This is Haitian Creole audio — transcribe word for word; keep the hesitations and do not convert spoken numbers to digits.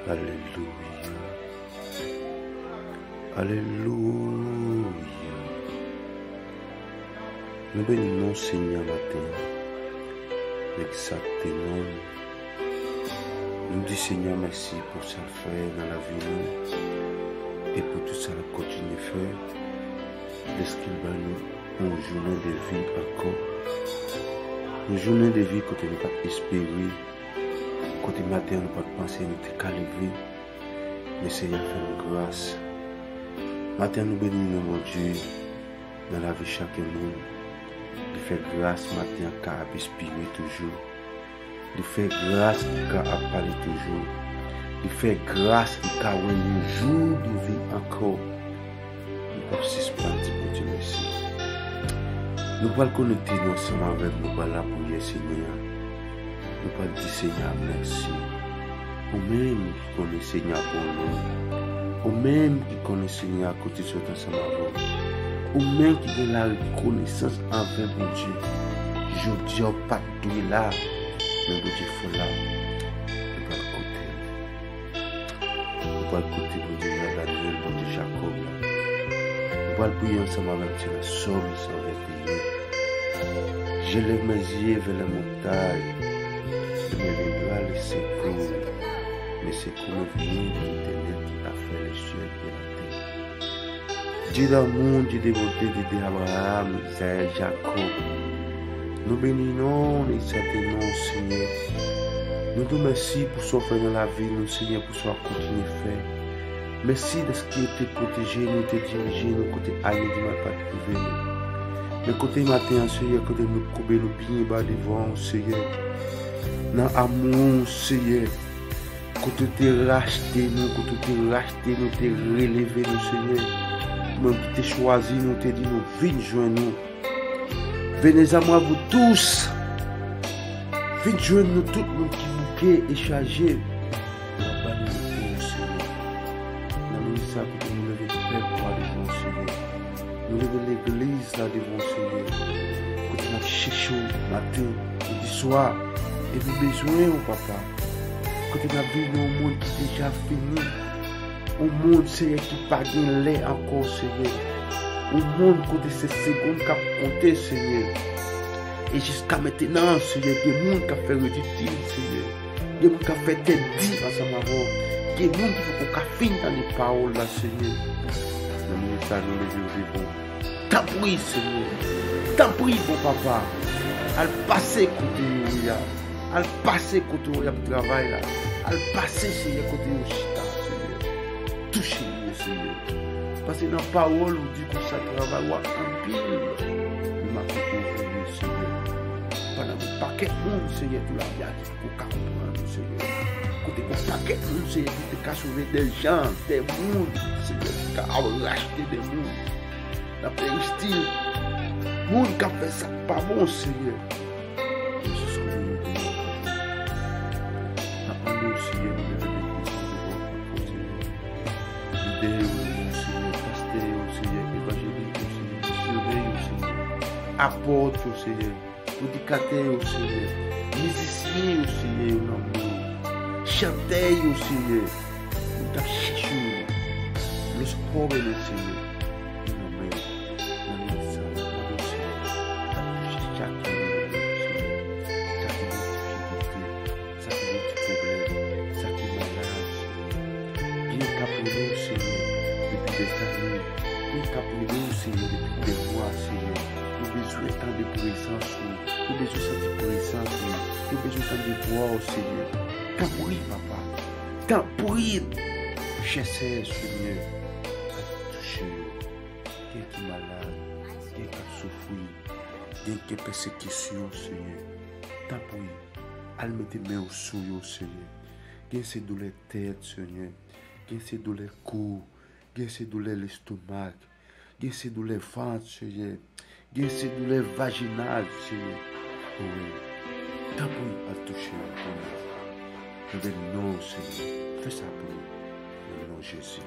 Alelouya. Alelouya. Nou beni non Senyè maten an. Egzakteman. Nou di Senyè mèsi pou sa l fè nan lavi nou e pou tout sa l ap kontinye fè. Dèske l ba nou yon jounen de vi ankò. Yon jounen de vi kote nou pa t espere, kote maten an nou pa t panse nou te ka leve. Men Senyè fè nou gras. Maten an nou beni non Bondye nan lavi chak moun. Li fè gras maten an ka ap espire toujou. Li fè gras li ka ap pale toujou. Li fè gras li ka wè yon jou de vi ankò. Nou p ap sispann di Bondye mèsi. Nou pral konekte nou ansanm avèk nou pral lapriyè Senyè a. Nou pral di Senyè a mèsi. Ou menm ki konnen Senyè a bon non. Ou menm ki konnen Senyè a kote sot ansanm avè w. Ou menm ki gen larekonesans anvè Bondye. Jodi a w pa t dwe la, men Bondye fè w la. Nou pral koute l. Nou pral koute Bondye Jan Danièl, Bondye Jakòb la. Nou pral priye ansanm avè m, se nan Sòm san venteyen. Je lève mes yeux vers les montagnes, d'où me viendra le secours. Mes secours me vient de l'Éternel qui a fait les cieux et la terre. Dye d'amour, Dye de bonté, Dye de Abraham, Izayèl, Jakòb. Nou beni non w, nou egzalte non w, Senyè. Nou di w mèsi pou sa w fè nan lavi nou, Senyè, pou sa w ap kontinye fè. Mèsi dèske w te pwoteje nou, w te dirije nou kote anyen di mal pa t rive nou. Men kote maten an, Senyè, kote nou koube nou byen ba devan w, Senyè. Nan amou w, Senyè. Kote w te rachte nou, kote w te rachte nou, te releve nou, Senyè. Ou menm ki te chwazi nou, te di nou, vin jwenn nou. Venez à moi, vous tous. Vin jwenn nou, tout moun ki bouke e chaje. Ou ap ba nou repo, Senyè. Nan minit sa, kote nou leve pèp ou a devan w, Senyè. Nou leve legliz la devan w, Senyè. Kote n ap chèche w maten, midi, swa. E nou bezwen w, papa. Kote n ap viv nan yon mond ki deja fini. Yon mond, Senyè, ki pa gen lè ankò, Senyè. Yon mond kote se segonn k ap konte, Senyè. E jiska mentenan, Senyè, gen moun k ap fè reditil, Senyè. Gen moun k ap fè tèt di ansanm avè w. Gen moun ki poko ka fin tande pawòl la, Senyè. Nan minit sa, nou leve yo devan w. Tanpri, Senyè. Tanpri, bon papa. Al pase kote yo ye a. Al pase kote yo ap travay la. Al pase, Senyè, kote yo chita, Senyè. Touche yo, Senyè. Paske nan pawòl ou di konsa travay ou a anpil. Men m ap voye, Senyè. Pandan gon pakèt moun, Senyè, pou lavi a ki poko ka konprann ou, Senyè. Kote gon pakèt moun, Senyè, ki te ka sove de jan, de moun, Senyè, ki ka al rachte de moun. Nan peristil, moun k ap fè sa k pa bon, Senyè. Jezi, kouvri yo, Senyè. N ap mande w, Senyè, nou leve legliz nou devan w, Senyè. Lidè yo, Senyè, pastè yo, Senyè, evanjelis yo, Senyè, misyonè yo, Senyè, apòt yo, Senyè, predikatè yo, Senyè, mizisyen yo, Senyè, yo nan men w, chantè yo, Senyè, moun k ap chèche w, los jóvenes, Senyè, yo nan men w, nan men w, Senyè, mande w, Senyè, touche chak youn nan nou, Senyè, chak youn nan nou, Senyè. Sa ki gen ti pwoblèm, sa ki malad, Senyè. Gen k ap rele w, Senyè, depi dèzane. Gen k ap rele w, Senyè, depi dèmwa, Senyè. Nou bezwen tande prezans ou. Nou bezwen santi prezans ou. Nou bezwen tande vwa w, Senyè. Tanpri, papa. Tanpri, chè sè, Senyè. Al touche yo. Gen ki malad, gen k ap soufri, gen k gen pèsekisyon, Senyè. Tanpri. Al mete men w sou yo, Senyè. Gen se doulè tèt, Senyè. Gen se doulè kou. Gen se doulè lestomak. Gen se doulè vant, Senyè. Gen se doulè vajinal, Senyè. Wi. Tanpri, al touche yo, Senyè. Nan non w, Senyè. Fè sa pou nou. Nan non Jezi.